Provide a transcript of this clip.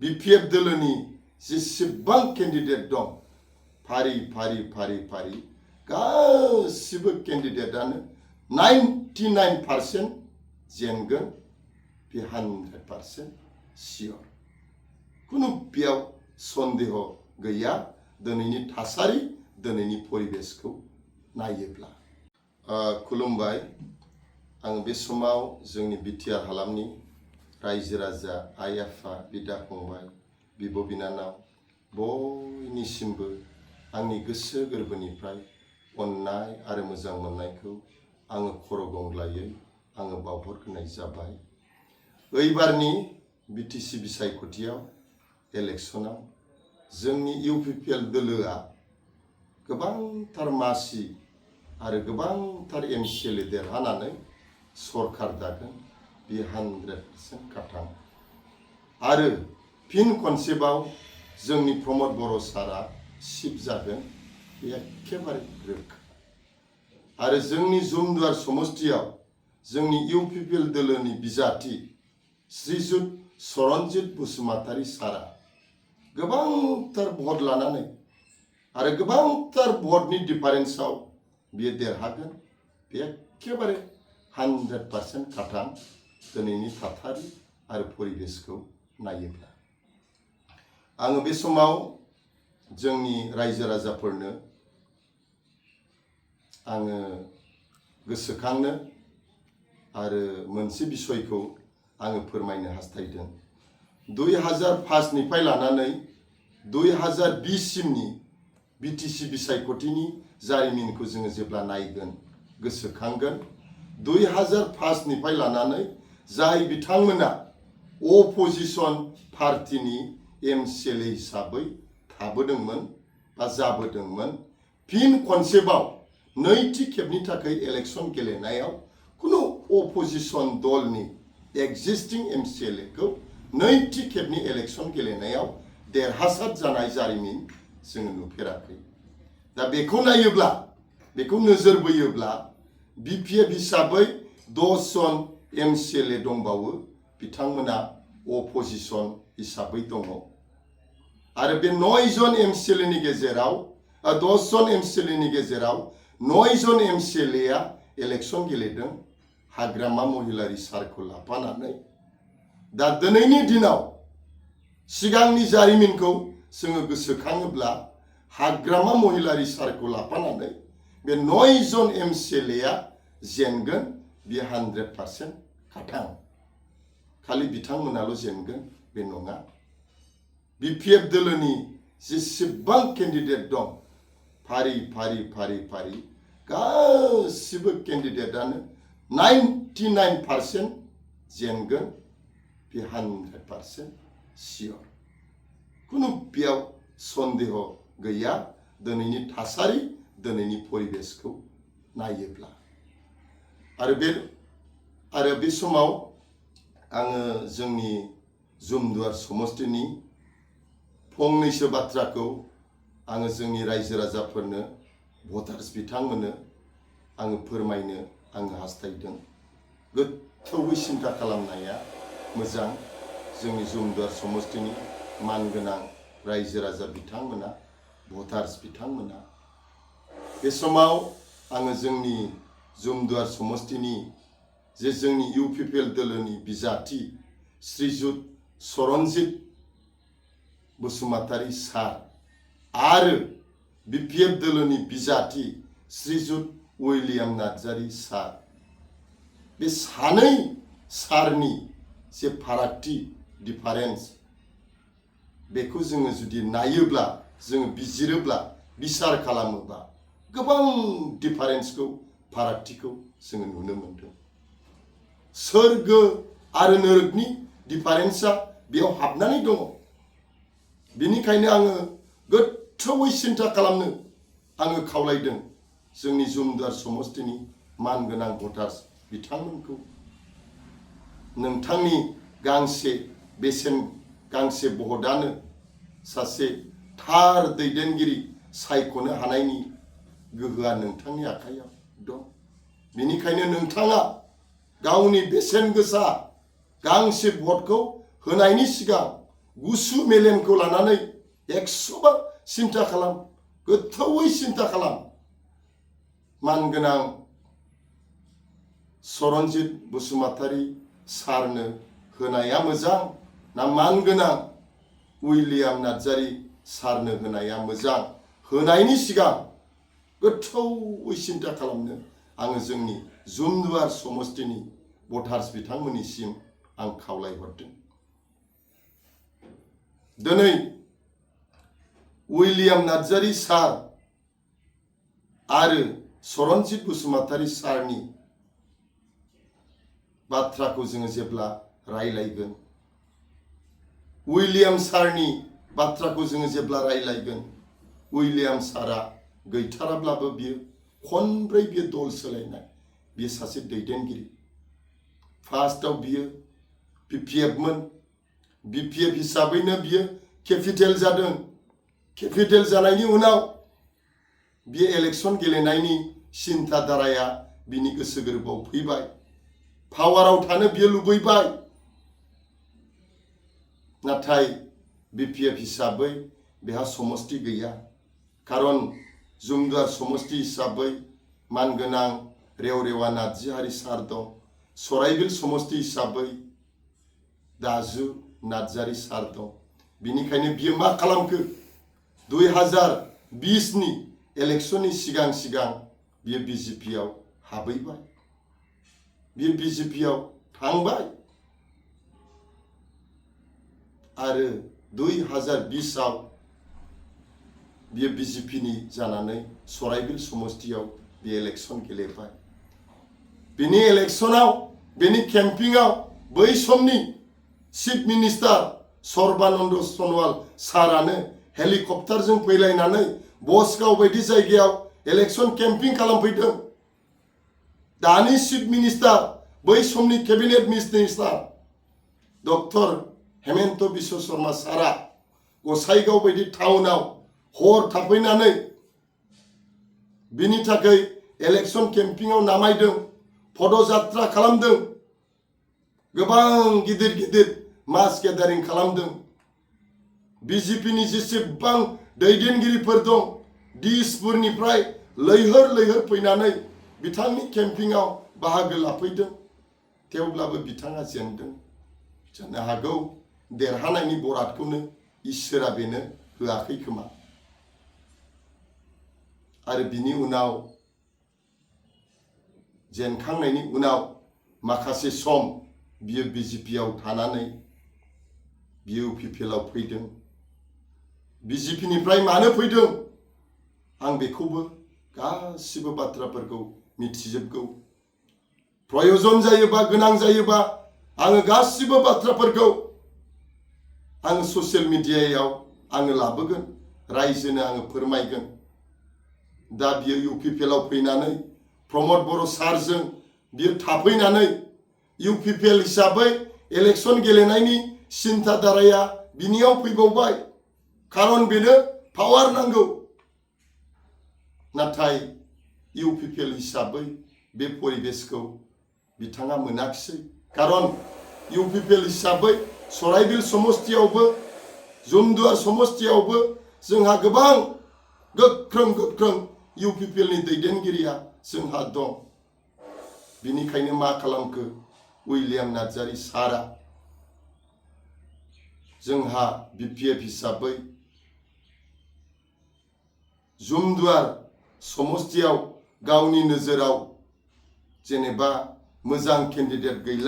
BPF दोलोनि जेसेबां candidate दं फारि फारि फारि फारि गासिबो केन्डिडेटआनो 99% जेनगोन बे 100% सियर कुनु बेयाव सन्देह गैया दिनैनि थासारि दिनैनि परिबेसखौ नायोब्ला खुलुमबाय आं बे समाव जोंनि बिटिआर हालामनि रायजो राजा आइ आफा बिदा फंबाय बिब' बिनानाव बयनिसिमबो आंनि गोसो गोरबोनिफ्राय अननाय आरो मोजां मोननायखौ आङो खर' गंग्लायै आङो बावहरग्रोनाय जाबाय। ओइबारनि बिटिसि बिसायख'थियाव इलेक्सनाव जोंनि इउपिपिएल दोलोआ गोबांथार मासि आरो गोबांथार एमसिएलए देरहानानै सरकार दागोन बे 100% खाथां आरो फिन खनसेबाव जोंनि प्रमद बर' सारा सिफ जागोन बे एखेबारे रोखा आरो जोंनि जुमदुवार समष्टियाव जोंनि इउपिपिएल दोलोनि बिजाथि श्रीजुत सरनजित बसुमतारी सारा गोबांथार भट लानानै आरो गोबांथार भटनि डिफारेन्सआव बियो देरहागोन बे एखेबारे 100% खाथां दिनैनि थासारि आरो परिबेसखौ नायोब्ला आङो बे समाव जोंनि रायजो राजाफोरनो आङो गोसोखांनो आरो मोनसे बिसयखौ आङो फोरमायनो हास्थायदों 2005 निफ्राय लानानै 2020 सिमनि बिटिसि बिसायख'थिनि जारिमिनखौ जोङो जेब्ला नायगोन गोसोखांगोन 2005 निफ्राय लानानै जाय बिथांमोना अपोजिशन पार्टीनि एमसिएलए हिसाबै थाबोदोंमोन बा जाबोदोंमोन फिन खनसेबाव नैथि खेबनि थाखाय इलेक्शन गेलेनायाव कुनु अपोजिशन दलनि एक्जिस्टिं एमसिएलए खौ नैथि खेबनि इलेक्शन गेलेनायाव देरहासार जानाय जारिमिन जोङो नुफेराखै। दा बेखौ नायोब्ला बेखौ नोजोर बोयोब्ला बिपिएफ हिसाबै 10 जन एमसिएलए दंबावो बिथांमोना अपोजिशन हिसाबै दङ आरो बे 9 जन एमसिएलए नि गेजेराव 10 जन एमसिएलए नि गेजेराव 9 जन एमसिएलए इलेक्शन गेलेदों हाग्रामा महिलारी सारखौ लाफानानै। दा दिनैनि दिनाव सिगांनि जारिमिनखौ जोङो गोसोखाङोब्ला हाग्रामा महिलारी सारखौ लाफानानै बे 9 जन एमसिएलए जेनगोन बे 100% खाथां खालि बिथांमोनाल' जेनगोन बे नङा बिपिएफ दोलोनि जेसेबां केन्डिडेट दं फारि फारि फारि फारि गासिबो केन्डिडेटआनो 99% जेनगोन बे 100% सियर कुनु बेयाव सन्देह गैया दिनैनि थासारि दिनैनि परिबेसखौ नायोब्ला आरो बे समाव आङो जोंनि जुमदुवार समष्टिनि फंनैसो बाथ्राखौ आङो जोंनि रायजो राजाफोरनो भटार्स बिथांमोननो आङो फोरमायनो आङो हास्थायदों। गोथौवै सिन्था खालामनाया मोजां जोंनि जुमदुवार समष्टिनि मानगोनां रायजो राजा बिथांमोना भटार्स बिथांमोना बे समाव आङो जोंनि जुमदुवार समष्टिनि जे जोंनि इउपिपिएल दोलोनि बिजाथि श्रीजुत सरनजित बसुमतारी सार आरो बिपिएफ दोलोनि बिजाथि श्रीजुत उइलियाम नार्जारी सार बे सानै सारनि जे फारागथि डिफारेन्स बेखौ जोङो जुदि नायोब्ला जोङो बिजिरोब्ला बिसार खालामोब्ला गोबां डिफारेन्सखौ फारागथिखौ जोङो नुनो मोनदों। सोरगो आरो नोरगनि डिफारेन्सआ बेयाव हाबनानै दङ। बेनिखायनो आङो गोथौवै सिन्था खालामनो आङो खावलायदों जोंनि जुमदुवार समष्टिनि मानगोनां भटार्स बिथांमोनखौ नोंथांनि गांसे भटआनो सासे थार दैदेनगिरि सायख'नो हानायनि गोहोआ नोंथांनि आखायाव दं। बेनिखायनो नोंथाङा गावनि बेसेन गोसा गांसे भटखौ होनायनि सिगां गुसु मेलेमखौ लानानै 100 बार सिन्था खालाम, गोथौयै सिन्था खालाम। मानगोनां सरनजित बसुमतारी सारनो होनाया मोजां ना मानगोनां उइलियाम नार्जारी सारनो होनाया मोजां? होनायनि सिगां गोथौयै सिन्था खालामनो आङो जोंनि जुमदुवार समष्टिनि भटार्स बिथांमोननिसिम आं खावलायहरदों। दिनै उइलियाम नार्जारी सार आरो सरनजित बसुमतारी सारनि बाथ्राखौ जोङो जेब्ला रायलायगोन, उइलियाम सारनि बाथ्राखौ जोङो जेब्ला रायलायगोन, उइलियाम सारा गैथाराब्लाबो बियो खनब्रै बियो दल सोलायनाय, बियो सासे दैदेनगिरि। फार्स्टआव बियो BPF मोन, BPF हिसाबैनो बियो केपिटेल जादों। केपिटेल जानायनि उनाव बियो इलेक्शन गेलेनायनि सिन्था धाराया बिनि गोसो गोरबोआव फैबाय। पावाराव थानो बियो लुबैबाय। नाथाय BPF हिसाबै बेहा समष्टि गैया। खारन जुमदुवार समष्टि हिसाबै मानगोनां रेवरेवा नार्जारी सार दं। सराइबिल समष्टि हिसाबै दाजु नार्जारी सार दं। बिनिखायनो बियो मा खालामखो? 2020 नि इलेक्शननि सिगां सिगां बियो BJPआव हाबैबाय। बियो BJPआव थांबाय आरो 2020 आव बियो BJPनि जानानै सराइबिल समष्टियाव बियो इलेक्शन गेलेबाय। बिनि इलेक्शनाव, बिनि केम्पिंआव बै समनि चिफ मिनिस्टार सर्बानन्द सनवाल सारानो हेलिकप्टारजों फैलायनानै बसगाव बायदि जायगायाव इलेक्शन केम्पिं खालामफैदों। दानि चिफ मिनिस्टार, बै समनि cabinet minister doctor Hemant Biswa Sharma सारा गसाइगाव बायदि टाउनाव हर थाफैनानै बिनि थाखाय इलेक्शन केम्पिंआव नामायदों, पदयात्रा खालामदों, गोबां गिदिर गिदिर मास गेदारिं खालामदों। BJPनि जेसेबां दैदेनगिरिफोर दं, दिसपुरनिफ्राय लैहोर लैहोर फैनानै बिथांनि केम्पिंआव बाहागो लाफैदों। थेवब्लाबो बिथाङा जेनदों। जानो हागौ देरहानायनि बरादखौनो इसोरा बेनो होआखै खोमा। आरो बिनि उनाव जेनखांनायनि उनाव माखासे सम बियो BJPआव थानानै बियो UPPLआव फैदों। BJPनिफ्राय मानो फैदों? आं बेखौबो गासिबो बाथ्राफोरखौ मिथिजोबगौ। प्रयोजन जायोबा, गोनां जायोबा आङो गासिबो बाथ्राफोरखौ आङो ससियेल मिडियायाव आङो लाबोगोन, रायजोनो आङो फोरमायगोन। दा बियो UPPLआव फैनानै प्रमद बर' सारजों बियो थाफैनानै UPPL हिसाबै इलेक्शन गेलेनायनि सिन्था धाराया बिनियाव फैबावबाय। खारन बेनो पावार नांगौ। नाथाय UPPL हिसाबै बे परिबेसखौ बिथाङा मोनाखिसै। खारन UPPL हिसाबै सराइबिल समष्टियावबो, जुमदुवार समष्टियावबो जोंहा गोबां गोख्रों गोख्रों UPPLनि दैदेनगिरिया जोंहा दं। बिनिखायनो मा खालामखो उइलियाम नार्जारी सारा? जोंहा BPF हिसाबै जुमदुवार समष्टियाव गावनि नोजोराव जेनेबा मोजां केन्डिडेट गैला।